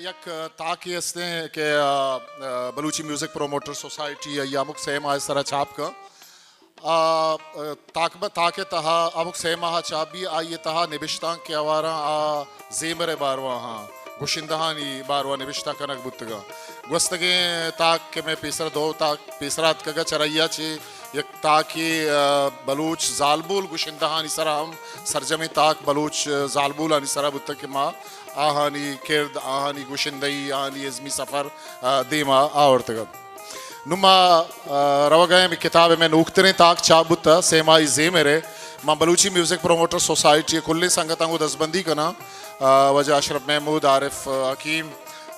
یک تاکے استیں کہ، آ، آ، بلوچی میوزک پروموٹر سوسائٹی ءَ ہمک سہ ماہ ءِ سرا چاپ کن۔ آ، آ، تاک ب-، تاک ءِ تہا ہمک سہ ماہ چاپ بی، آئی ءِ تہا نبشتانک کہ ہواراں آ زیمر ءِ باروا ہاں، گشندہانی باروا نبشتہ کنگ بوتگاں۔ گوستگیں تاک کہ مئے پیسر دو تاک پیسرا اتکگ ءَ چریا چہ یک تاکے، آ، بلوچ زالبول گشندہانی سرا ہم سرجمیں تاک بلوچ زالبولانی سرا بوتگ کہ ما آہانی کرد، آہانی گشندہی، آہانی ازمی سفر، آ، دیما آورتگ ات۔ نوں ما، آ، روگا ایں، کتاب ءِ مئے نوکتریں تاک چاپ بوتہ، سیمائی زیمر ءِ۔ ما بلوچی میوزک پروموٹر سوسائٹی ءِ کلیں سنگتاں گوں دزبندی کناں، آ، واجہ اشرف محمود، عارف حکیم،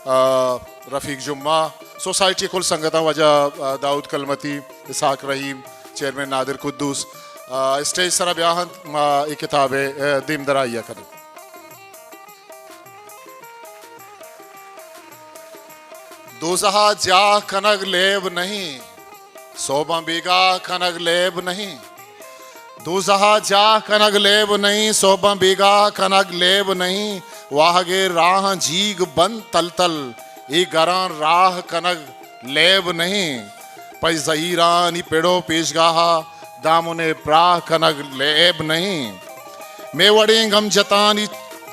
آ، رفیق جمعہ، سوسائٹی ءِ کل سنگتاں، واجہ، آ، داؤد کلمتی، اسحاق رحیم، چیئرمین نادر قدوس، آ، اسٹیج سرا بیا انت، ما اے کتاب ءِ، آ، دیم درائی ءَ کنیں۔ دوزہ ءَ جاہ کنگ لیب نہ ایں، سہباں بیگاہ کنگ لیب نہ ایں۔ دوزہ ءَ جاہ کنگ لیب نہ ایں، سہباں بیگاہ کنگ لیب نہ ایں۔ واہگ ءِ راہاں جیگ بند تل تل، اے گراں راہ کنگ لیب نہ ایں۔ پہ زہیرانی پڑ ءُ پیشگاہ ءَ دامن ءِ پراہ کنگ لیب نہ ایں۔ مئے وڑیں گم جتانی،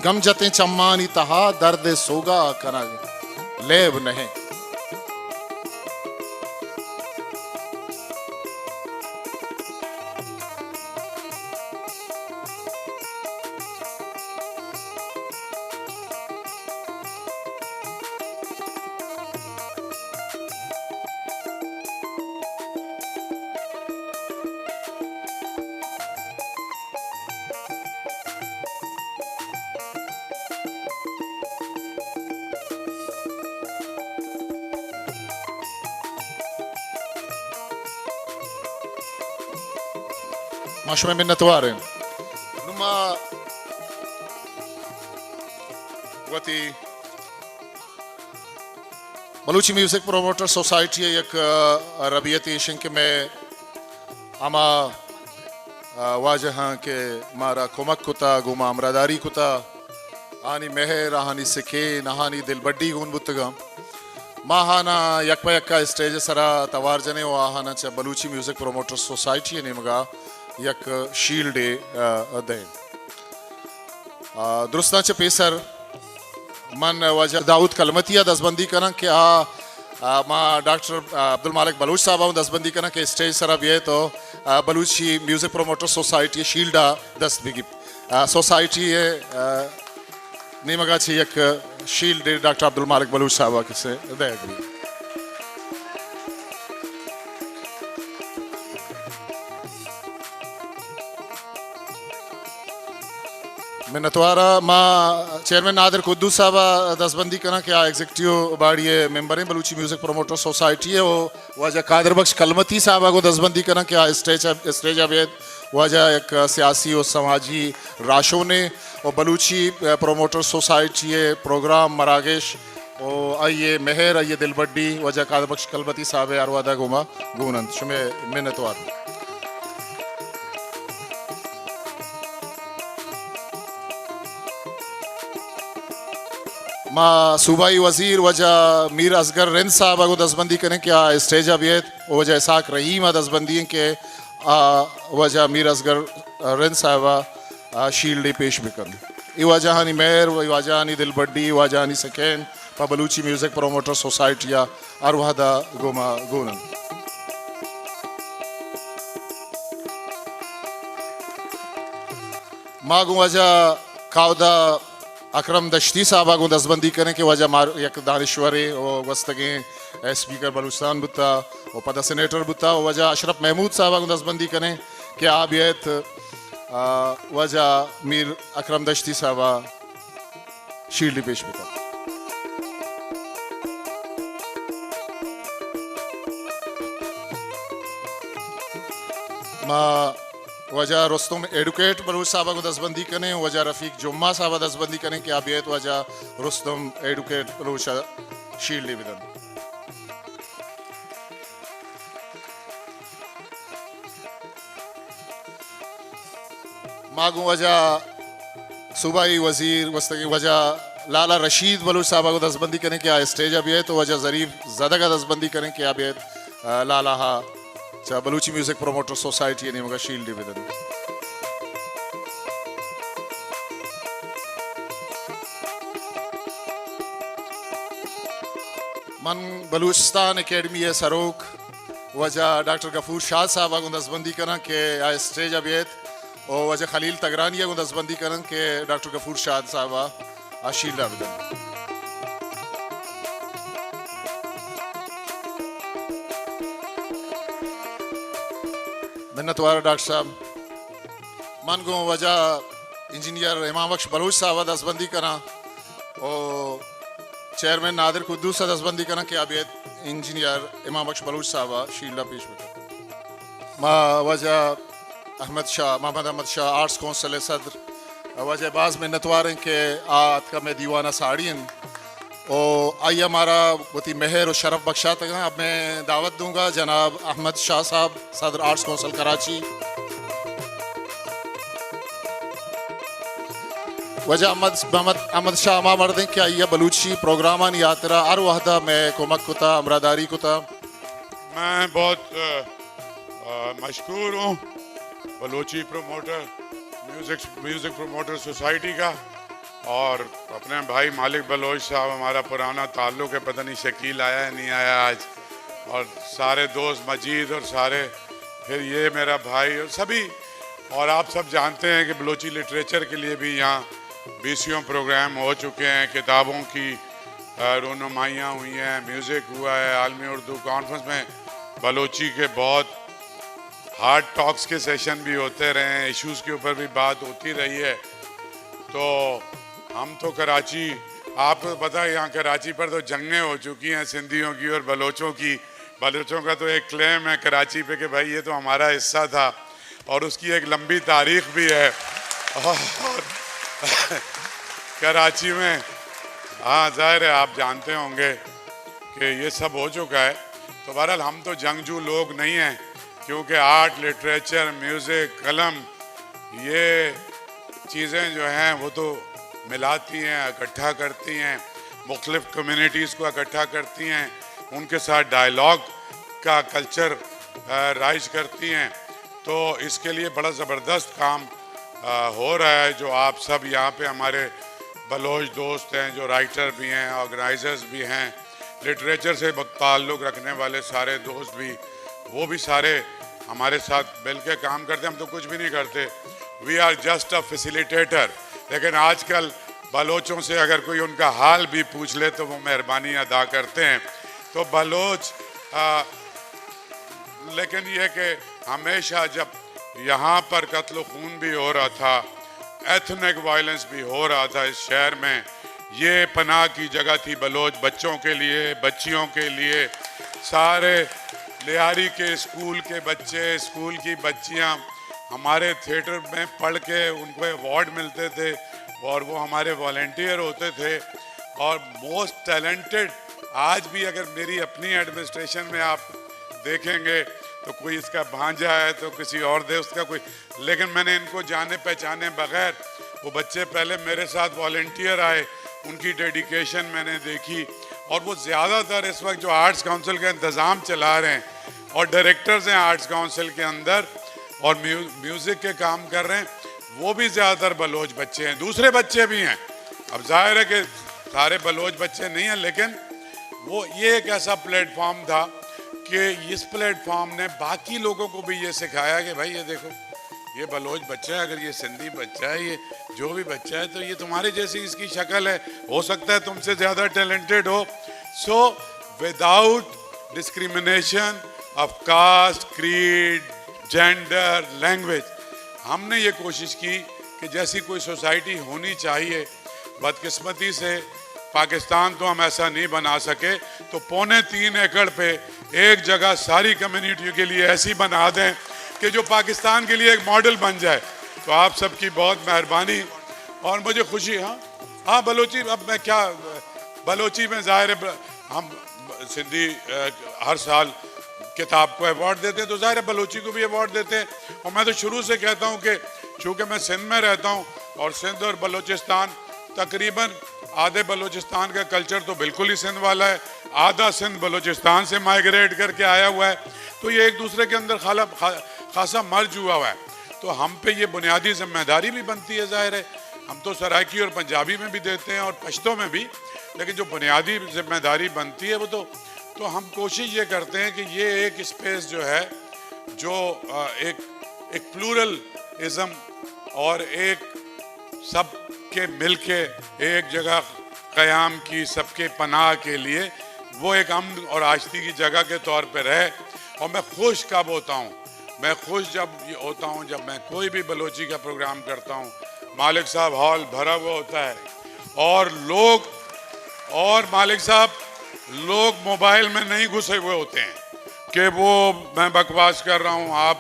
گم جتیں چمانی تہا درد ءِ سوگاہ کنگ لیب نہ ایں۔ ما شمئے منتوار ایں۔ نوں ما وتی بلوچی میوزک پروموٹر سوسائٹی ءِ یک، آ، ربیتے ایش انت کہ مئے ہما، آ، واجہاں کہ مارا کمک کتا، گوں ما ہمراہداری کتا، آہانی مہر، آہانی سکین، آہانی دلبڈی گون بوتگاں۔ ما آہاناں یک پہ یکا اسٹیج ءِ سرا توار جنیں ءُ آہاناں چہ بلوچی میوزک پروموٹر سوسائٹی ءِ نیمگا یک شیلڈے، آ، دئیں۔ آ، درستاں چہ پیسر من واجہ داؤد کلمتی ءَ دزبندی کناں کہ آ، آ، ما ڈاکٹر عبدالمالک بلوچ صاحب ءَ دزبندی کناں کہ اسٹیج سرا بیئیت ءُ، آ، بلوچی میوزک پروموٹر سوسائٹی ءِ شیلڈ ءَ دست بگیپت۔ آ، سوسائٹی ءِ، آ، نیمگا چہ یک شیلڈے ڈاکٹر عبدالمالک بلوچ صاحب ءَ کسے دئیگ بیت۔ منتوار آں۔ ما چیئرمین نادر قدوس صاحب ءَ دزبندی کناں کہ آ ایگزیکٹیو باڈی ءِ ممبر ایں بلوچی میوزک پروموٹر سوسائٹی ءِ، ءُ واجہ قادر بخش کلمتی صاحب ءَ گوں دزبندی کناں کہ آ اسٹیج ءَ، اسٹیج ءَ بیت۔ واجہ یک سیاسی ءُ سماجی راہشونے ءُ بلوچی پروموٹر سوسائٹی ءِ پروگرام مراگش ءُ آئی ءِ مہر، آئی ءِ دلبڈی واجہ قادر بخش کلمتی صاحب ءِ ہر وہد ءَ گوں ما گون انت۔ شمئے منتوار۔ ما صوبائی وزیر واجہ میر اصغر رند صاحب ءَ گوں دزبندی کنیں کہ آ اسٹیج ءَ بیئیت، ءُ واجہ اسحاق رحیم ءَ دزبندی ایں کہ آ واجہ میر اصغر رند صاحب ءَ، آ، شیلڈے پیش بکن۔ اے واجہانی مہر، اے واجہانی دلبڈی، اے واجہانی سکین پہ بلوچی میوزک پروموٹر سوسائٹی ءَ ہر وہد ءَ گوں ما گون انت۔ ما گوں واجہ کاودا اکرم دشتی صاحب ءَ گوں دزبندی کنیں کہ واجہ مار-، یک دانشورے ءُ گوستگیں اسپیکر بلوچستان بوتا ءُ پدا سینیٹر بوتا، ءُ واجہ اشرف محمود صاحب ءَ گوں دزبندی کنیں کہ آ بیئیت، آ، واجہ میر اکرم دشتی صاحب ءَ شیلڈی پیش بکن۔ ما واجہ رستم ایڈوکیٹ بلوچ صاحب ءَ گوں دزبندی کنیں، واجہ رفیق جمعہ صاحب ءَ دزبندی کنیں کہ آ بیئیت واجہ رستم ایڈوکیٹ بلوچ ءَ شیلڈے بدنت۔ ما گوں واجہ صوبائی وزیر گوستگیں واجہ لالا رشید بلوچ صاحب ءَ گوں دزبندی کنیں کہ آ اسٹیج ءَ بیایت، ءُ واجہ ظریف زدگ ءَ دزبندی کنیں کہ آ بیایت، ءَ، لالا ءَ چہ بلوچی میوزک پروموٹر سوسائٹی ءِ نیمگ ءَ شیلڈے بدنت۔ من بلوچستان اکیڈمی ءِ سروک واجہ ڈاکٹر غفور شاد صاحب ءَ گوں دزبندی کناں کہ آ اسٹیج ءَ بیایت، ءُ واجہ خلیل تگرانی ءَ گوں دزبندی کناں کہ ڈاکٹر غفور شاد صاحب ءَ آ شیلڈ ءَ بدنت۔ منتوار ڈاکٹر صاحب۔ من گوں واجہ انجینئر امام بخش بلوچ صاحب ءَ دزبندی کناں ءُ چیئرمین نادر قدوس ءَ دزبندی کناں کہ آ بیایت انجینئر امام بخش بلوچ صاحب ءَ شیلڈ ءَ پیش بکنت۔ ما واجہ احمد شاہ، محمد احمد شاہ، آرٹس کونسل ءِ صدر، واجہ ءِ باز منتوار ایں کہ آ اتکا مئے دیوان ءَ ساڑی انت ءُ آئی ءَ مارا وتی مہر ءُ شرف بخشاتگ اَنت۔ اب میں دعوت دوں گا جناب احمد شاہ صاحب، صدر آرٹس کونسل کراچی۔ واجہ احمد، محمد احمد شاہ ہما مرد ایں کہ آئی ءَ بلوچی پروگرامانی ہاترا ہر وہد ءَ مئے کمک کتا، ہمراہداری کتا۔ میں بہت، آ، آ، مشکور ہوں Balochi promoter, music, music promoter society کا، اور اپنے بھائی مالک بلوچ صاحب، ہمارا پرانا تعلق ہے، پتہ نہیں شکیل آیا ہے، نہیں آیا آج، اور سارے دوست مجید اور سارے، پھر یہ میرا بھائی اور سبھی، اور آپ سب جانتے ہیں کہ بلوچی لٹریچر کے لیے بھی یہاں بیسیوں پروگرام ہو چکے ہیں، کتابوں کی، آ، رونمائیاں ہوئی ہیں، میوزک ہوا ہے، عالمی اردو کانفرنس میں بلوچی کے بہت ہارڈ ٹاکس کے سیشن بھی ہوتے رہے ہیں، ایشوز کے اوپر بھی بات ہوتی رہی ہے۔ تو ہم تو کراچی، آپ کو پتہ ہے، یہاں کراچی پر تو جنگیں ہو چکی ہیں سندھیوں کی اور بلوچوں کی۔ بلوچوں کا تو ایک کلیم ہے کراچی پہ کہ بھائی، یہ تو ہمارا حصہ تھا، اور اس کی ایک لمبی تاریخ بھی ہے۔ اور کراچی میں، ہاں، ظاہر ہے، آپ جانتے ہوں گے کہ یہ سب ہو چکا ہے۔ تو بہرحال، ہم تو جنگجو لوگ نہیں ہیں، کیونکہ آرٹ، لٹریچر، میوزک، قلم، یہ چیزیں جو ہیں، وہ تو ملاتی ہیں، اکٹھا کرتی ہیں، مختلف کمیونٹیز کو اکٹھا کرتی ہیں، ان کے ساتھ ڈائیلاگ کا کلچر، آ، رائج کرتی ہیں۔ تو اس کے لیے بڑا زبردست کام، آ، ہو رہا ہے، جو آپ سب یہاں پہ ہمارے بلوچ دوست ہیں، جو رائٹر بھی ہیں، آرگنائزرز بھی ہیں، لٹریچر سے تعلق رکھنے والے سارے دوست بھی، وہ بھی سارے ہمارے ساتھ مل کے کام کرتے ہیں۔ ہم تو کچھ بھی نہیں کرتے، we are just a facilitator۔ لیکن آج کل بلوچوں سے اگر کوئی ان کا حال بھی پوچھ لے تو وہ مہربانی ادا کرتے ہیں۔ تو بلوچ، آ، لیکن یہ کہ ہمیشہ جب یہاں پر قتل و خون بھی ہو رہا تھا، ایتھنک وائلنس بھی ہو رہا تھا اس شہر میں، یہ پناہ کی جگہ تھی بلوچ بچوں کے لیے، بچیوں کے لیے۔ سارے لیاری کے اسکول کے بچے، اسکول کی بچیاں ہمارے تھیٹر میں پڑھ کے ان کو ایوارڈ ملتے تھے اور وہ ہمارے والنٹیئر ہوتے تھے۔ اور موسٹ ٹیلنٹڈ، آج بھی اگر میری اپنی ایڈمنسٹریشن میں آپ دیکھیں گے تو کوئی اس کا بھانجا ہے تو کسی اور دوست کا کوئی، لیکن میں نے ان کو جانے پہچانے بغیر، وہ بچے پہلے میرے ساتھ والنٹیئر آئے، ان کی ڈیڈیکیشن میں نے دیکھی، اور وہ زیادہ تر اس وقت جو آرٹس کونسل کا انتظام چلا رہے ہیں اور ڈائریکٹرز ہیں آرٹس کونسل کے اندر اور میو-، میوزک کے کام کر رہے ہیں، وہ بھی زیادہ تر بلوچ بچے ہیں، دوسرے بچے بھی ہیں۔ اب ظاہر ہے کہ سارے بلوچ بچے نہیں ہیں، لیکن وہ، یہ ایک ایسا پلیٹ فارم تھا کہ اس پلیٹ فارم نے باقی لوگوں کو بھی یہ سکھایا کہ بھائی، یہ دیکھو، یہ بلوچ بچہ ہے، اگر یہ سندھی بچہ ہے، یہ جو بھی بچہ ہے، تو یہ تمہارے جیسی اس کی شکل ہے، ہو سکتا ہے تم سے زیادہ ٹیلنٹڈ ہو۔ So, without discrimination of caste, creed, gender, language, ہم نے یہ کوشش کی کہ جیسی کوئی سوسائٹی ہونی چاہیے، بدقسمتی سے پاکستان تو ہم ایسا نہیں بنا سکے، تو پونے تین ایکڑ پہ ایک جگہ ساری کمیونٹی کے لیے ایسی بنا دیں کہ جو پاکستان کے لیے ایک ماڈل بن جائے۔ تو آپ سب کی بہت مہربانی اور مجھے خوشی، ہاں، ہاں، بلوچی، اب میں کیا، بلوچی میں ظاہر ہے، ہم سندھی، اے، ہر سال کتاب کو ایوارڈ دیتے ہیں، تو ظاہر ہے بلوچی کو بھی ایوارڈ دیتے ہیں۔ اور میں تو شروع سے کہتا ہوں کہ چونکہ میں سندھ میں رہتا ہوں اور سندھ اور بلوچستان تقریباً آدھے بلوچستان کا کلچر تو بالکل ہی سندھ والا ہے، آدھا سندھ بلوچستان سے مائیگریٹ کر کے آیا ہوا ہے، تو یہ ایک دوسرے کے اندر خالا-، خا-، خاصا مرج ہوا ہوا ہے۔ تو ہم پہ یہ بنیادی ذمہ داری بھی بنتی ہے، ظاہر ہے، ہم تو سرائیکی اور پنجابی میں بھی دیتے ہیں اور پشتو میں بھی، لیکن جو بنیادی ذمہ داری بنتی ہے وہ تو، تو ہم کوشش یہ کرتے ہیں کہ یہ ایک اسپیس جو ہے، جو، آ، ایک، ایک پلورل ازم اور ایک سب کے مل کے ایک جگہ قیام کی، سب کے پناہ کے لیے وہ ایک امن اور آشتی کی جگہ کے طور پہ رہے۔ اور میں خوش کب ہوتا ہوں، میں خوش جب یہ ہوتا ہوں جب میں کوئی بھی بلوچی کا پروگرام کرتا ہوں، مالک صاحب، ہال بھرا ہوا ہوتا ہے اور لوگ، اور مالک صاحب، لوگ موبائل میں نہیں گھسے ہوئے ہوتے ہیں کہ وہ میں بکواس کر رہا ہوں، آپ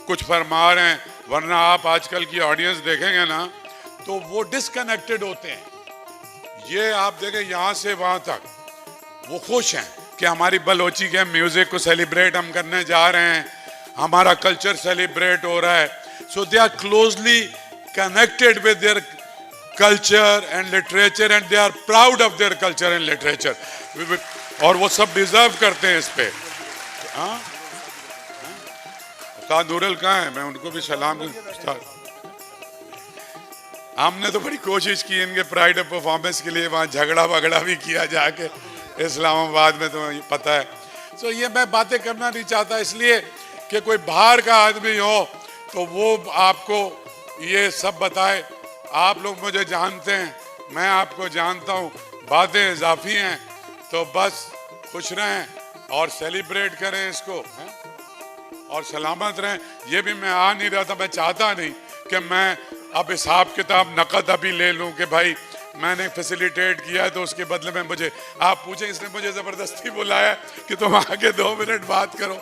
کچھ فرما رہے ہیں، ورنہ آپ آج کل کی آڈینس دیکھیں گے نا تو وہ ڈسکنیکٹڈ ہوتے ہیں۔ یہ آپ دیکھیں، یہاں سے وہاں تک وہ خوش ہیں کہ ہماری بلوچی کے میوزک کو سیلیبریٹ ہم کرنے جا رہے ہیں، ہمارا کلچر سیلیبریٹ ہو رہا ہے۔ So they are closely connected with their culture and literature and they are proud of their culture and literature. اور وہ سب ڈیزرو کرتے ہیں اس پہ۔ ہاں؟ استاد نورل کہاں ہیں؟ میں ان کو بھی سلام، استاد۔ ہم نے تو بڑی کوشش کی ان کے پرائیڈ آف پرفارمنس کے لیے، وہاں جھگڑا وگڑا بھی کیا جا کے اسلام آباد میں، تمہیں پتہ ہے۔ سو یہ میں باتیں کرنا نہیں چاہتا، اس لیے کہ کوئی باہر کا آدمی ہو تو وہ آپ کو یہ سب بتائے۔ آپ لوگ مجھے جانتے ہیں، میں آپ کو جانتا ہوں، باتیں اضافی ہیں، تو بس خوش رہیں اور سیلیبریٹ کریں اس کو، ہیں؟ اور سلامت رہیں۔ یہ بھی میں آ نہیں رہا تھا، میں چاہتا نہیں کہ میں اب حساب کتاب نقد ابھی لے لوں کہ بھائی میں نے فیسیلیٹیٹ کیا ہے تو اس کے بدلے میں مجھے، آپ پوچھیں، اس نے مجھے زبردستی بلایا کہ تم آ کے دو منٹ بات کرو۔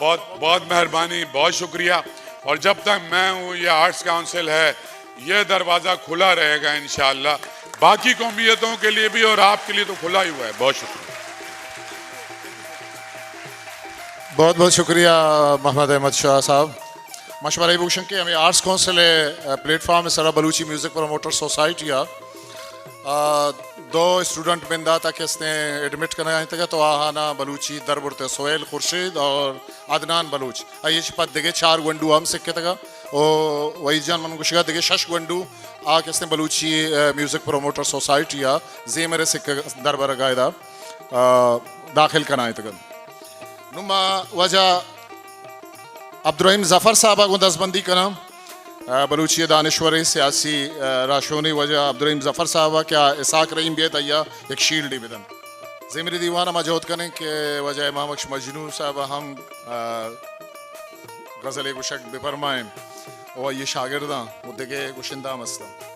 بہت، بہت مہربانی، بہت شکریہ۔ اور جب تک میں ہوں، یہ آرٹس کونسل ہے، یہ دروازہ کھلا رہے گا انشاءاللہ، باقی قومیتوں کے لیے بھی اور آپ کے لیے تو کھلا ہی ہوا ہے۔ بہت شکریہ۔ بہت بہت شکریہ محمد احمد شاہ صاحب۔ ما شمارا اے بگوشن کہ ہمے آرٹس کونسل ءِ، آ، پلیٹ فارم ءِ سرا بلوچی میوزک پروموٹر سوسائٹی ءَ، آ، دو اسٹوڈنٹ بندات ءَ کہ استیں ایڈمٹ کنگ ءَ انتگ تو آہانا بلوچی دربرت ءَ سہیل خورشید اور عدنان بلوچ۔ آئی ءَ چہ پد دگہ چار گونڈو ہم سکتگ ءَ۔ او وحید جان من گوشگ ءَ دگہ شش گونڈو آ کہ استیں بلوچی، آ، میوزک پروموٹر سوسائٹی ءَ زیمر ءِ سکگ دربرگ ءَ ادا، آ، داخل کنائینتگ انت۔ نوں ما واجہ عبدالرحیم ظفر صاحب ءَ گوں دزبندی کناں۔ آ، بلوچی ءِ دانشورے، سیاسی، آ، راہشونے واجہ عبدالرحیم ظفر صاحب ءَ کہ آ اسحاق رحیم بیت آئی ءَ یک شیلڈے بدنت۔ زیمری دیوان ءَ ما جہد کنیں کہ واجہ امام بخش مجنون صاحب ءَ ہم، آ، غزلے گوشگ بہ پرمائیں و آئی ءِ شاگرداں و دگہ گشندہ ہم استاں۔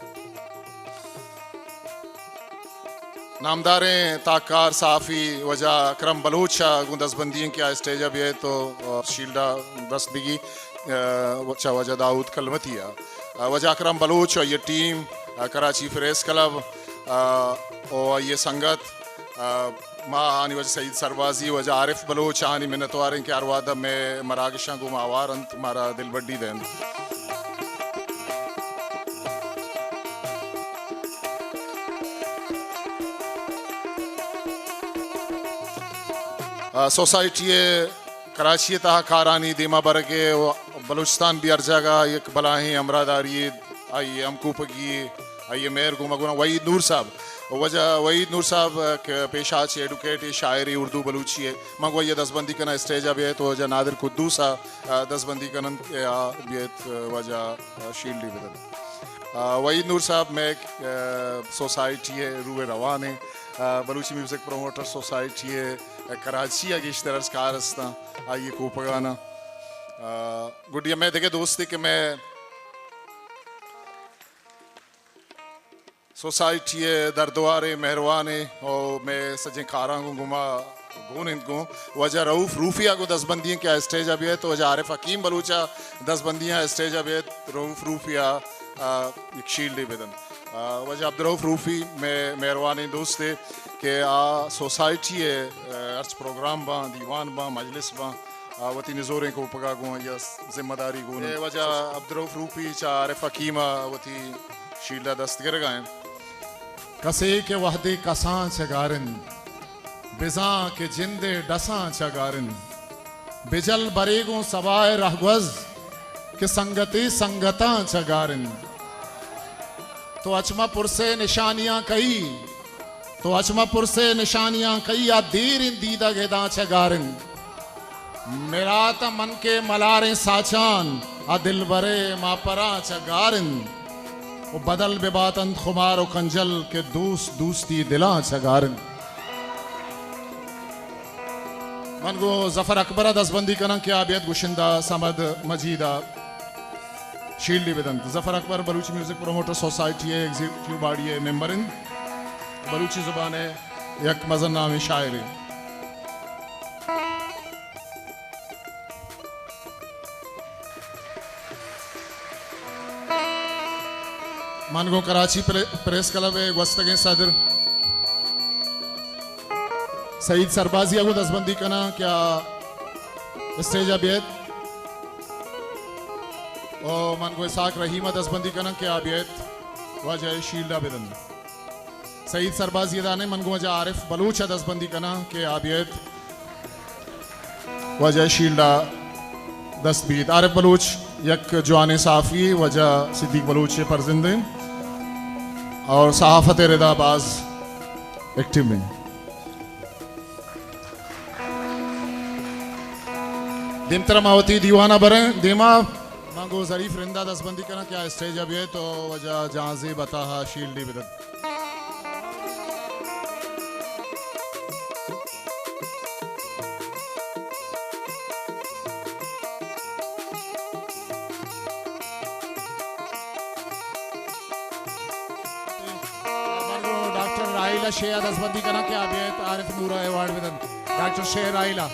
نامداریں تاککار صحافی واجہ اکرم بلوچ ءَ گوں دزبندی ایں کہ آ اسٹیج ءَ بیئیت و شیلڈ ءَ دست بگی، آ، چہ واجہ داؤد کلمتی ءَ۔ آ، واجہ اکرم بلوچ و آئی ءِ ٹیم، آ، کراچی پریس کلب، آ، و آئی ءِ سنگت، آ، ما آنی واجہ سعید سربازی، واجہ عارف بلوچ آنی منتوار ایں کہ ہر وہد ءَ مئے مراگشاں گوں ما ہوار انت، مارا دلبڈی دینت۔ آ، سوسائٹی ءِ کراچی ءِ تہا کارانی دیما برگ ءَ و بلوچستان بھی ہر جاگہ یک بلاہیں ہمراہداری یے، آئی ءِ ہمکوپگی یے، آئی ءِ مہر گوں ما گوں وحید نور صاحب، واجہ وحید نور صاحب کہ پیشہ ءَ چہ ایڈوکیٹ ءُ شاعرے اردو بلوچی ءِ، ما گوں آئی ءَ دزبندی کناں اسٹیج ءَ بیایت، واجہ نادر قدوس ءَ دزبندی کننت کہ آ بیایت واجہ شیلڈے بدنت۔ آ، وحید نور صاحب مئے، آ، سوسائٹی ءِ روح روان ایں، آ، بلوچی میوزک پروموٹر سوسائٹی ءِ کراچی ءَ گیشتر از کار استاں آئی ءِ کوپگاناں۔ آ، گڈی ءَ مئے دگہ دوستے کہ مئے سوسائٹی ءِ دردوارے، مہروانیں و مئے سجیں کاراں گوں گما گون انت گوں۔ واجہ رؤف روفی ءَ گوں دزبندی ایں کہ آ اسٹیج ءَ بیایت، واجہ عارف حکیم بلوچ ءَ دزبندی ایں اسٹیج ءَ بیایت، رؤف روفی ءَ، آ، یک شیلڈے بدنت۔ آ، واجہ عبدالرؤف روفی مئے مہروانیں دوستے کہ آ سوسائٹی ءِ، آ، ہرچ پروگرام باں، دیوان باں، مجلس باں، آ، وتی نزوریں کوپگ ءَ گوں آئی ءَ ذمہ داری گون انت۔ اے واجہ عبدالرؤف روفی چہ عارف حکیم ءَ وتی شیلڈ ءَ دست گرگ ءَ انت۔ کسے کہ وہدے کساں چہ گار انت، بزاں کہ جند ءِ ڈساں چہ گار انت۔ بجل برے گوں سبا ءِ رہگوز کہ سنگتے سنگتاں چہ گار انت۔ تو اچ مہ پرسے نشانیاں کئی، تو اچ مہ پرسے نشانیاں کئی، آ دیریں دیدگ اداں چہ گار انت۔ مرات ءَ من کہ ملاریں ساچان، آ دلبرے ماپراں چہ گار انت۔ و بدل بہ باتنت خمار و کنجل کہ دوست دوستی دلاں چہ گار انت۔ من گوں ظفر اکبر ءَ دزبندی کناں کہ آ بیت گشندہ صمد مجید ءَ شیلڈے بدنت۔ ظفر اکبر بلوچی میوزک پروموٹر سوسائٹی ءِ ایگزیکٹو باڈی ءِ ممبر انت۔ بلوچی زبان ءِ یک مزن نامیں شاعرے۔ من گوں کراچی پرے-، پریس کلب ءِ گوستگیں صدر سعید سربازی ءَ گوں دزبندی کناں کہ آ اسٹیج ءَ بیت۔ و من گوں اسحاق رحیم ءَ دزبندی کناں کہ آ بیت واجہ ءِ شیلڈ ءَ بدنت۔ سعید سربازی ءَ دانے، من گوں واجہ عارف بلوچ ءَ دزبندی کناں کہ آ بیت واجہ ءِ شیلڈ ءَ دست بیت۔ عارف بلوچ یک جوانیں صحافی، واجہ صدیق بلوچ ءِ پرزند انت اور صحافت ءِ ردا باز ایکٹیو انت۔ دیمتر ءَ ما وتی دیوان ءَ بریں دیما۔ من گوں ظریف رند ءَ دزبندی کناں کہ آ اسٹیج ءَ بیت و واجہ جہانزیب عطا ءَ شیلڈے بدنت۔ من گوں ڈاکٹر راحیل ءَ شے ءَ دزبندی کناں کہ آ بیت عارف نور ءَ ایوارڈ بدنت۔ ڈاکٹر شے راحیل ءَ۔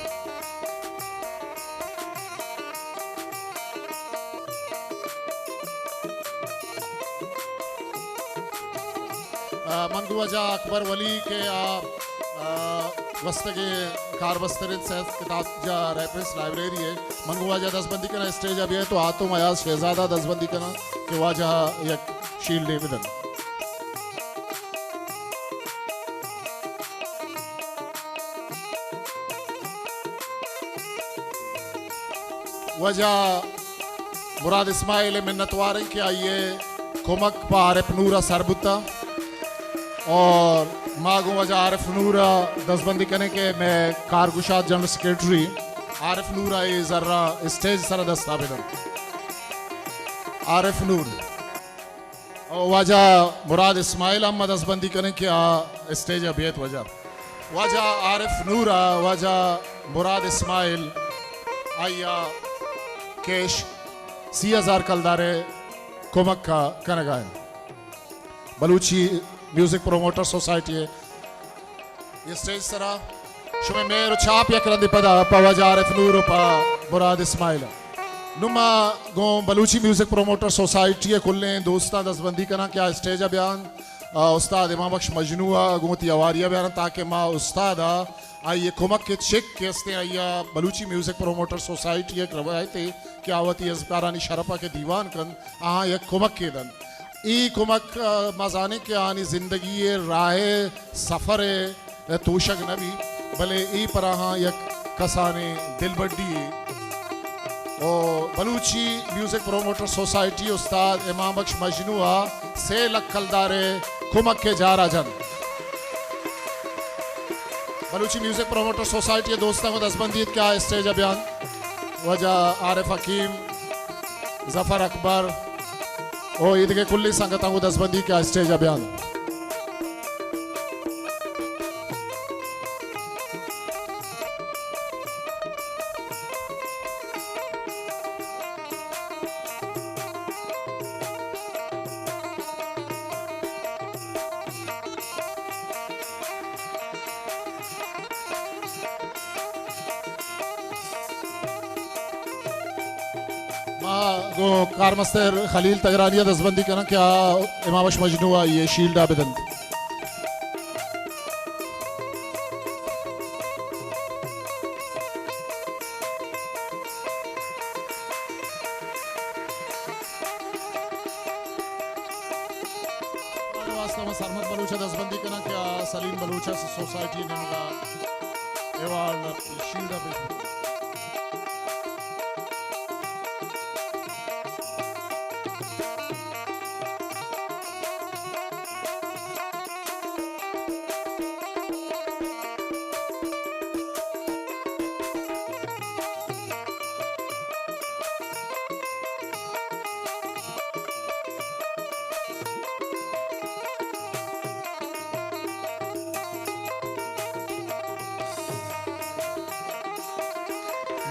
آ، من گوں واجہ اکبر ولی کہ آ، آ، گوستگیں کاربستر انت سیف کتابجاہ ریفرنس لائبریری ءِ۔ من گوں واجہ دزبندی کناں اسٹیج ءَ بیت و آتم ایاز شہزادہ دزبندی کناں کہ واجہ ءَ یک شیلڈے بدنت۔ واجہ مراد اسماعیل ءِ منتوار ایں کہ آئی ءِ کمک پہ عارف نور ءَ سر بوتا اور ما گوں واجہ عارف نور ءَ دزبندی کنیں کہ مئے کارگشاد جنرل سیکرٹری عارف نور ءَ اے زراں اسٹیج سر ءَ دست ءَ بدنت۔ عارف نور۔ او واجہ مراد اسماعیل ءَ ہم دزبندی کنیں کہ آ اسٹیج ءَ بیت واجہ۔ واجہ عارف نور ءَ واجہ مراد اسماعیل آئی ءَ کیش سی ہزار کلدار ءِ کمک ءَ کنگ ءَ انت۔ بلوچی میوزک پروموٹر سوسائٹی ءِ اسٹیج سرا شمئے مہر و چاپ یک رندے پدا پہ واجہ عارف نور و پہ مراد اسماعیل۔ نوں ما گوں بلوچی میوزک پروموٹر سوسائٹی ءِ کلیں دوستاں دزبندی کناں کہ آ اسٹیج ءَ بیان، آ، استاد امام بخش مجنو ءَ گوں وتی ہواری ءَ بیان تاکہ ما استاد ءَ آئی ءِ کمک ءِ چک کہ استیں آئی ءَ بلوچی میوزک پروموٹر سوسائٹی ءِ یک روایتے کہ آ وتی ازمکارانی شرپ ءَ کہ دیوان کنت آہاں یک کمکے دنت۔ اے کمک، آ، ما زانیں کہ آہانی زندگی ءِ راہ ءِ سفر ءِ توشگ نہ بی، بلے اے پر آہاں یک کسانیں دلبڈی یے۔ او بلوچی میوزک پروموٹر سوسائٹی استاد امام بخش مجنو ءَ سے لکھ کلدار ءِ کمک ءِ جار ءَ جنت۔ بلوچی میوزک پروموٹر سوسائٹی ءِ دوستاں گوں دزبندی ات کہ آ اسٹیج ءَ بیان۔ واجہ عارف حکیم، ظفر اکبر، او ایدگہ کلیں سنگتاں گوں دزبندی کہ آ اسٹیج ءَ بیان۔ ما گوں کارمستر خلیل تگرانی ءَ دزبندی کناں کہ آ امام بخش مجنو ءَ آئی ءِ شیلڈ ءَ بدنت۔ واستہ من سرمد بلوچ ءَ دزبندی کناں کہ آ سلیم بلوچ ءِ سوسائٹی ءِ نیمگ ءَ ایوارڈ، شیلڈ ءَ پیش۔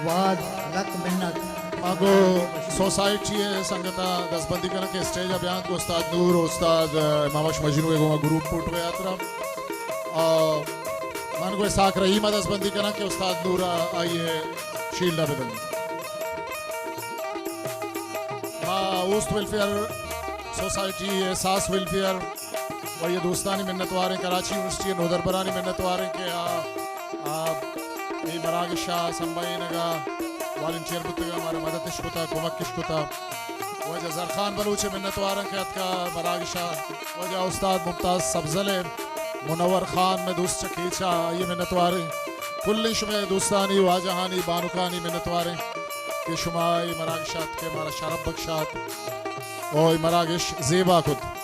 واجہ لک منت۔ ما گوں سوسائٹی ءِ سنگتاں دزبندی کناں کہ اسٹیج ءَ بیاں گوں استاد نور، استاد، ءَ، امام بخش مجنو ءِ گوما گروپ فوٹو ءِ ہاترا۔ ءَ، من گوں اسحاق رحیم ءَ دزبندی کناں کہ استاد نور ءَ آئی ءِ شیلڈ ءَ بدنت۔ ما اوست ویلفیئر سوسائٹی، احساس ویلفیئر و اے دوستانی منتوار ایں، کراچی یونیورسٹی ءِ نودربرانی منتوار ایں کہ آ، آ، اے مراگش ءَ سمبھینگ ءَ والنٹیئر بوتگ ءَ، مارا مدد اش کتا، کمک اش کتا۔ واجہ زرخان بلوچ ءِ منتوار ایں کہ اتکا مراگش ءَ۔ واجہ استاد ممتاز سبزل ءِ، منور خان مئے دوست چہ کیچ ءَ، آئی ءِ منتوار ایں۔ کلیں شمئے دوستانی، واجہانی، بانکانی منتوار ایں کہ شما اے مراگش ءَ اتک ءَ مارا شرپ بکشات و اے مراگش زیبا کت۔